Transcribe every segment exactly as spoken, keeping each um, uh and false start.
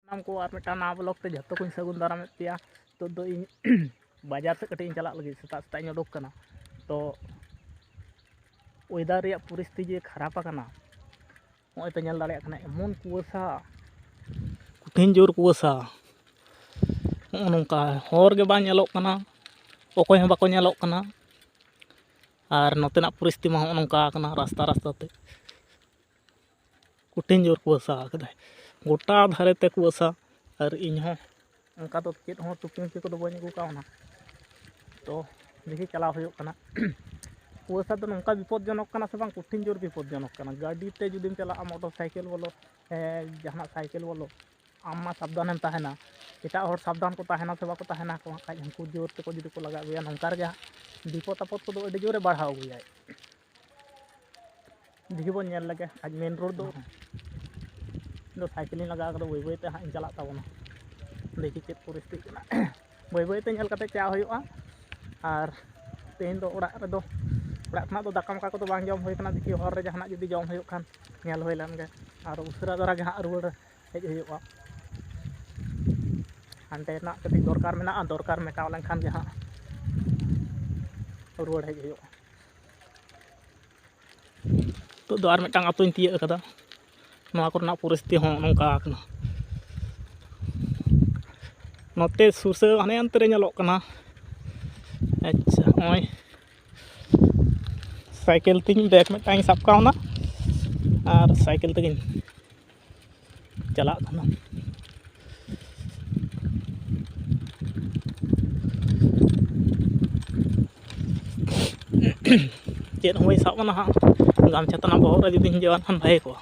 ᱥᱟᱱᱟᱢ ᱠᱚ ᱟᱨ ᱢᱤᱫᱴᱟᱝ ᱱᱟᱣᱟ ᱵᱞᱚᱜ ᱛᱮ ᱡᱷᱚᱛᱚ ᱠᱚᱧ ᱥᱟᱹᱜᱩᱱ ᱫᱟᱨᱟᱢᱮᱫ ᱯᱮᱭᱟ᱾ ᱱᱤᱛᱚᱜ ᱫᱚ ᱤᱧ ᱵᱟᱡᱟᱨ ᱥᱮᱫ ᱠᱟᱹᱴᱤᱡ ᱤᱧ ᱪᱟᱞᱟᱜ ᱞᱟᱹᱜᱤᱫ, ᱥᱮᱛᱟᱜ ᱥᱮᱛᱟᱜ ᱤᱧ ᱩᱰᱩᱠ ᱠᱟᱱᱟ᱾ ᱛᱚ ᱚᱭᱮᱫᱟᱨ ᱨᱮᱭᱟᱜ ᱯᱚᱨᱤᱥᱛᱷᱤᱛᱤ ᱡᱮ ᱠᱷᱟᱨᱟᱯ ᱟᱠᱟᱱᱟ, ᱱᱚᱜᱼᱚᱭ ᱯᱮ ᱧᱮᱞ ᱫᱟᱲᱮᱭᱟᱜ ᱠᱟᱱᱟ, ᱮᱢᱚᱱ ᱠᱩᱣᱟᱹᱥᱟ, ᱠᱚᱴᱷᱤᱱ ᱡᱳᱨ ᱠᱩᱣᱟᱹᱥᱟ᱾ ᱱᱚᱜᱼᱚ ᱱᱚᱝᱠᱟ ᱦᱚᱨ ᱜᱮ ᱵᱟᱝ ᱧᱮᱞᱚᱜ ᱠᱟᱱᱟ, ᱚᱠᱚᱭ ᱦᱚᱸ ᱵᱟᱠᱚ ᱧᱮᱞᱚᱜ ᱠᱟᱱᱟ᱾ ᱟᱨ ᱱᱚᱛᱮᱱᱟᱜ ᱯᱚᱨᱤᱥᱛᱷᱤᱛᱤ ᱢᱟ ᱦᱚᱸᱜᱼᱚ ᱱᱚᱝᱠᱟ ᱟᱠᱟᱱᱟ, ᱨᱟᱥᱛᱟ ᱨᱟᱥᱛᱟ ᱛᱮ ᱠᱚᱴᱷᱤᱱ ᱡᱳᱨ ᱠᱩᱣᱟᱹᱥᱟ ᱟᱠᱟᱫᱟᱭ, ᱜᱚᱴᱟ ᱫᱷᱟᱨᱮ ᱛᱮ ᱠᱩᱣᱟᱹᱥᱟ᱾ ᱟᱨ ᱤᱧ ᱦᱚᱸ ᱚᱱᱠᱟ ᱫᱚ ᱪᱮᱫ ᱦᱚᱸ ᱴᱩᱯᱤ ᱢᱩᱯᱤ ᱠᱚᱫᱚ ᱵᱟᱹᱧ ᱟᱹᱜᱩ ᱠᱟᱣᱱᱟ᱾ ᱛᱚ ᱫᱮᱠᱷᱤ ᱪᱟᱞᱟᱣ ᱦᱩᱭᱩᱜ ᱠᱟᱱᱟ᱾ ᱠᱩᱣᱟᱹᱥᱟ ᱫᱚ ᱱᱚᱝᱠᱟ ᱵᱤᱯᱚᱫᱽᱡᱚᱱᱚᱠ ᱠᱟᱱᱟ ᱥᱮ ᱵᱟᱝ, ᱠᱚᱴᱷᱤᱱ ᱡᱳᱨ ᱵᱤᱯᱚᱫᱽᱡᱚᱱᱚᱠ ᱠᱟᱱᱟ᱾ ᱜᱟᱹᱰᱤ ᱛᱮ ᱡᱩᱫᱤᱢ ᱪᱟᱞᱟᱜᱼᱟ, ᱢᱚᱴᱚᱨ ᱥᱟᱭᱠᱮᱞ ᱵᱚᱞᱚ, ᱥᱮ ᱡᱟᱦᱟᱱᱟᱜ ᱥᱟᱭᱠᱮᱞ ᱵᱚᱞᱚ, ᱟᱢ ᱢᱟ ᱥᱟᱵᱫᱷᱟᱱᱮᱢ ᱛᱟᱦᱮᱱᱟ, ᱮᱴᱟᱜ ᱦᱚᱲ ᱥᱟᱵᱫᱷᱟᱱ ᱠᱚ ᱛᱟᱦᱮᱱᱟ ᱥᱮ ᱵᱟᱠᱚ ᱛᱟᱦᱮᱱᱟ ᱠᱚ, ᱦᱟᱸᱜ ᱠᱷᱟᱡ ᱩᱱᱠᱩ ᱡᱳᱨ ᱛᱮᱠᱚ ᱡᱩᱫᱤ ᱠᱚ ᱞᱟᱜᱟ ᱟᱹᱜᱩᱭᱟ, ᱱᱚᱝᱠᱟ ᱨᱮᱜᱮ ᱦᱟᱸᱜ ᱵᱤᱯᱚᱫ ᱟᱯᱚᱫ ᱠᱚᱫᱚ ᱟᱹᱰᱤ ᱡᱳᱨᱮ ᱵᱟᱲᱦᱟᱣ ᱟᱹᱜᱩᱭᱟᱭ᱾ ᱫᱮᱠᱷᱤ ᱵᱚᱱ ᱧᱮᱞ ᱞᱮᱜᱮ, ᱟᱡ ᱢᱮᱱ ᱨᱳᱰ ᱫᱚ᱾ ᱤᱧ ᱫᱚ ᱥᱟᱭᱠᱮᱞᱤᱧ ᱞᱟᱜᱟᱣ ᱠᱟᱫᱟ, ᱵᱟᱹᱭ ᱵᱟᱹᱭ ᱛᱮ ᱦᱟᱸᱜ ᱤᱧ ᱪᱟᱞᱟᱜ ᱛᱟᱵᱚᱱᱟ᱾ ᱫᱮᱠᱷᱤ ᱪᱮᱫ ᱯᱚᱨᱤᱥᱛᱷᱤᱛᱤ ᱠᱟᱱᱟ᱾ ᱵᱟᱹᱭ ᱵᱟᱹᱭ ᱛᱮ ᱧᱮᱞ ᱠᱟᱛᱮ ᱪᱟ ᱦᱩᱭᱩᱜᱼᱟ᱾ ᱟᱨ ᱛᱮᱦᱮᱧ ᱫᱚ ᱚᱲᱟᱜ ᱨᱮᱫᱚ, ᱚᱲᱟᱜ ᱠᱷᱚᱱᱟᱜ ᱫᱚ ᱫᱟᱠᱟ ᱢᱟᱠᱟ ᱠᱚᱫᱚ ᱵᱟᱝ ᱡᱚᱢ ᱦᱩᱭ ᱠᱟᱱᱟ᱾ ᱫᱮᱠᱷᱤ ᱦᱚᱨ ᱨᱮ ᱡᱟᱦᱟᱱᱟᱜ ᱡᱩᱫᱤ ᱡᱚᱢ ᱦᱩᱭᱩᱜ ᱠᱷᱟᱱ ᱧᱮᱞ ᱦᱩᱭ ᱞᱮᱱ ᱜᱮ᱾ ᱟᱨ ᱩᱥᱟᱹᱨᱟ ᱫᱷᱟᱨᱟ ᱜᱮ ᱦᱟᱸᱜ ᱨᱩᱣᱟᱹᱲ ᱦᱮᱡ ᱦᱩᱭᱩᱜᱼᱟ᱾ ᱦᱟᱸᱰᱮᱱᱟᱜ ᱠᱟᱹᱴᱤᱡ ᱫᱚᱨᱠᱟᱨ ᱢᱮᱱᱟᱜᱼᱟ, ᱫᱚᱨᱠᱟᱨ ᱢᱮᱴᱟᱣ ᱞᱮᱱᱠᱷᱟᱱ ᱜᱮ ᱦᱟᱸᱜ ᱨᱩᱣᱟᱹᱲ ᱦᱮᱡ ᱦᱩᱭᱩᱜᱼᱟ᱾ ᱱᱤᱛᱚᱜ ᱫᱚ ᱟᱨ ᱢᱤᱫᱴᱟᱝ ᱟᱹᱛᱩᱧ ᱛᱤᱭᱟᱹᱜ ᱟᱠᱟᱫᱟ᱾ ᱱᱚᱣᱟ ᱠᱚᱨᱮᱱᱟᱜ ᱯᱚᱨᱤᱥᱛᱷᱤᱛᱤ ᱦᱚᱸ ᱱᱚᱝᱠᱟ ᱟᱠᱟᱱᱟ᱾ ᱱᱚᱛᱮ ᱥᱩᱨ ᱥᱮᱫ ᱦᱟᱱᱮ ᱦᱟᱱᱛᱮ ᱨᱮ ᱧᱮᱞᱚᱜ ᱠᱟᱱᱟ᱾ ᱟᱪᱪᱷᱟ, ᱱᱚᱜᱼᱚᱭ ᱥᱟᱭᱠᱮᱞ ᱛᱤᱧ ᱵᱮᱜᱽ ᱢᱤᱫᱴᱟᱝ ᱤᱧ ᱥᱟᱵ ᱠᱟᱣᱱᱟ ᱟᱨ ᱥᱟᱭᱠᱮᱞ ᱛᱮᱜᱮᱧ ᱪᱟᱞᱟᱜ ᱠᱟᱱᱟ᱾ ᱪᱮᱫ ᱦᱚᱸ ᱵᱟᱹᱧ ᱥᱟᱵ ᱠᱟᱱᱟ ᱦᱟᱸᱜ, ᱜᱟᱢᱪᱷᱟ ᱛᱟᱱᱟᱜ ᱵᱚᱦᱚᱜ ᱨᱮ ᱡᱩᱫᱤᱧ ᱡᱚᱣᱟᱱ ᱠᱷᱟᱱ ᱵᱷᱟᱜᱮ ᱠᱚᱜᱼᱟ᱾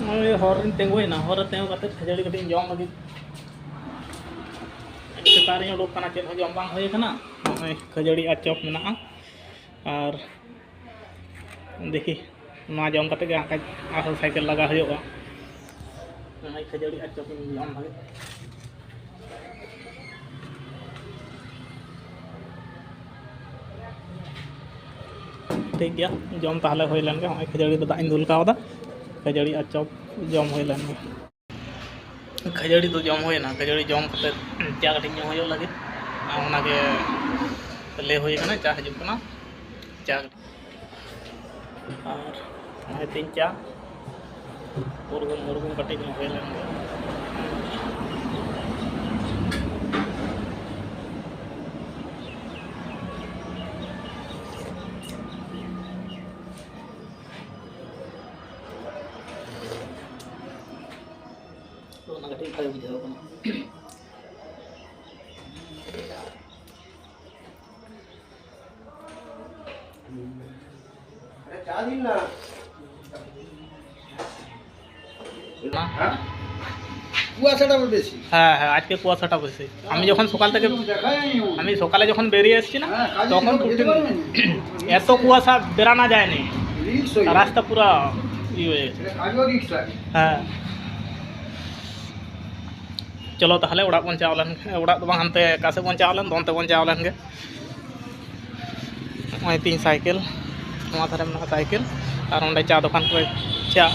ᱱᱚᱜᱼᱚᱭ ᱦᱚᱨ ᱨᱤᱧ ᱛᱤᱸᱜᱩᱭᱮᱱᱟ, ᱦᱚᱨ ᱨᱮ ᱛᱤᱸᱜᱩ ᱠᱟᱛᱮ ᱠᱷᱟᱹᱡᱟᱹᱲᱤ ᱠᱟᱹᱴᱤᱡ ᱤᱧ ᱡᱚᱢ ᱞᱟᱹᱜᱤᱫ᱾ ᱥᱮᱛᱟᱜ ᱨᱤᱧ ᱩᱰᱩᱠ ᱠᱟᱱᱟ, ᱪᱮᱫ ᱦᱚᱸ ᱡᱚᱢ ᱵᱟᱝ ᱦᱩᱭ ᱠᱟᱱᱟ᱾ ᱱᱚᱜᱼᱚᱭ ᱠᱷᱟᱹᱡᱟᱹᱲᱤ ᱟᱨ ᱪᱚᱯ ᱢᱮᱱᱟᱜᱼᱟ, ᱟᱨ ᱫᱮᱠᱷᱤ ᱱᱚᱣᱟ ᱡᱚᱢ ᱠᱟᱛᱮ ᱜᱮ ᱦᱟᱸᱜ ᱠᱷᱟᱡ ᱟᱨᱦᱚᱸ ᱥᱟᱭᱠᱮᱞ ᱞᱟᱜᱟ ᱦᱩᱭᱩᱜᱼᱟ᱾ ᱱᱚᱜᱼᱚᱭ ᱠᱷᱟᱹᱡᱟᱹᱲᱤ ᱟᱨ ᱪᱚᱯ ᱤᱧ ᱡᱚᱢ ᱞᱟᱹᱜᱤᱫ᱾ ᱴᱷᱤᱠ ᱜᱮᱭᱟ, ᱡᱚᱢ ᱛᱟᱦᱞᱮ ᱦᱩᱭ ᱞᱮᱱ ᱜᱮ᱾ ᱱᱚᱜᱼᱚᱭ ᱠᱷᱟᱹᱡᱟᱹᱲᱤ ᱨᱮ ᱫᱟᱜ ᱤᱧ ᱫᱩᱞ ᱠᱟᱣᱫᱟ᱾ ᱠᱷᱟᱹᱡᱟᱹᱲᱤ ᱟᱨ ᱪᱚᱯ ᱡᱚᱢ ᱦᱩᱭ ᱞᱮᱱ ᱜᱮ᱾ ᱠᱷᱟᱹᱡᱟᱹᱲᱤ ᱫᱚ ᱡᱚᱢ ᱦᱩᱭᱱᱟ, ᱠᱷᱟᱹᱡᱟᱹᱲᱤ ᱡᱚᱢ ᱠᱟᱛᱮ ᱪᱟ ᱠᱟᱹᱴᱤᱡ ᱧᱩ ᱦᱩᱭᱩᱜ ᱞᱟᱹᱜᱤᱫ, ᱟᱨ ᱚᱱᱟᱜᱮ ᱞᱟᱹᱭ ᱦᱩᱭ ᱠᱟᱱᱟ, ᱪᱟ ᱦᱤᱡᱩᱜ ᱠᱟᱱᱟ, ᱪᱟ ᱠᱟᱹᱴᱤᱡ᱾ ᱟᱨ ᱱᱚᱜᱼᱚᱭ ᱛᱤᱧ ᱪᱟ, ᱩᱨᱜᱩᱢ ᱩᱨᱜᱩᱢ ᱠᱟᱹᱴᱤᱡ ᱧᱚᱜ ᱦᱩᱭ ᱞᱮᱱ ᱜᱮ᱾ ᱛᱚ ᱚᱱᱟ ᱠᱟᱹᱴᱤᱡ ᱵᱷᱟᱜᱮ ᱵᱩᱡᱷᱟᱹᱣ ᱠᱟᱱᱟ᱾ কুয়াশাটা বেশি। হ্যাঁ, হ্যাঁ, আজকে কুয়াশাটা বেশি। আমি যখন সকাল থেকে, দেখা যায়নি। আমি সকালে যখন বেরিয়ে এসেছি না, হ্যাঁ, কাজে তখন কিছু করতে পারবেন। এত কুয়াশা, বেরানো যায়নি। রিস্ক হয়ে যায়। রাস্তা পুরা ইয়ে হয়ে গেছে। এটা কাজেও রিস্ক আছে। ᱦᱮᱸ᱾ ᱪᱚᱞᱚ ᱛᱟᱦᱚᱞᱮ ᱚᱲᱟᱜ ᱵᱚᱱ ᱪᱟᱞᱟᱣ ᱞᱮᱱ ᱜᱮ᱾ ᱚᱲᱟᱜ ᱫᱚ ᱵᱟᱝ, ᱦᱟᱱᱛᱮ ᱚᱠᱟ ᱥᱮᱫ ᱵᱚᱱ ᱪᱟᱞᱟᱣ ᱞᱮᱱ, ᱫᱚᱱ ᱛᱮᱵᱚᱱ ᱪᱟᱞᱟᱣ ᱞᱮᱱ ᱜᱮ᱾ ᱱᱚᱜᱼᱚᱭ ᱛᱤᱧ ᱥᱟᱭᱠᱮᱞ, ᱱᱚᱣᱟ ᱫᱷᱟᱨᱮ ᱢᱮᱱᱟᱜᱼᱟ ᱥᱟᱭᱠᱮᱞ, ᱟᱨ ᱚᱸᱰᱮ ᱪᱟ ᱫᱚᱠᱟᱱ ᱠᱚᱨᱮ ᱪᱟ